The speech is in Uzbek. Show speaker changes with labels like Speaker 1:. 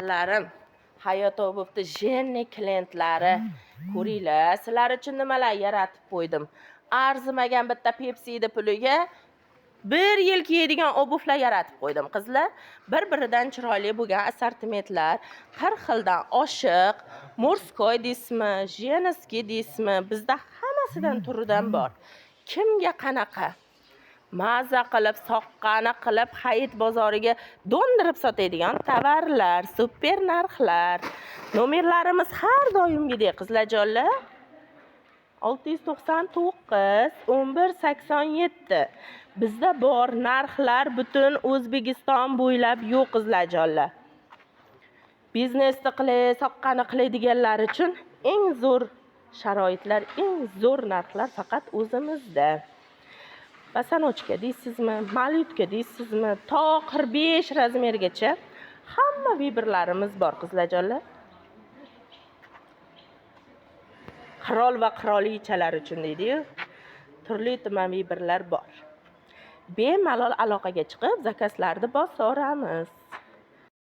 Speaker 1: Go'zallarim, Hayot Obuvni jenni klientlari, ko'ringlar, sizlar uchun nimalar yaratib qo'ydim. Arzimagan bitta Pepsi'ni puliga bir yil kiyadigan obuvlar yaratib qo'ydim, qizlar. Bir-biridan chiroyli bo'lgan assortimentlar, har xildan oshiq, мужской deysizmi, женский deysizmi, bizda hammasidan turidan bor. Kimga qanaqa? Maza qilib, soqqani qilib, hayit bozoriga do'ndirib sotadigan tovarlar, super narxlar. Nomerlarimiz har doimgidek, qizlarjonlar. 699 11 87. Bizda bor narxlar butun O'zbekiston bo'ylab yo'q, qizlarjonlar. Biznesni qilay, soqqani qilay deganlar uchun eng zo'r sharoitlar, eng zo'r narxlar faqat o'zimizda. Босоножка deysizmi, малютка deysizmi, to 45 razmergacha hamma выбор larimiz bor, qizlarjonlar. Qirol va qirolichalar uchun deydi-yu, turli tuman выбор lar bor. Bemalol aloqaga chiqib, zakazlarni bosaveramiz.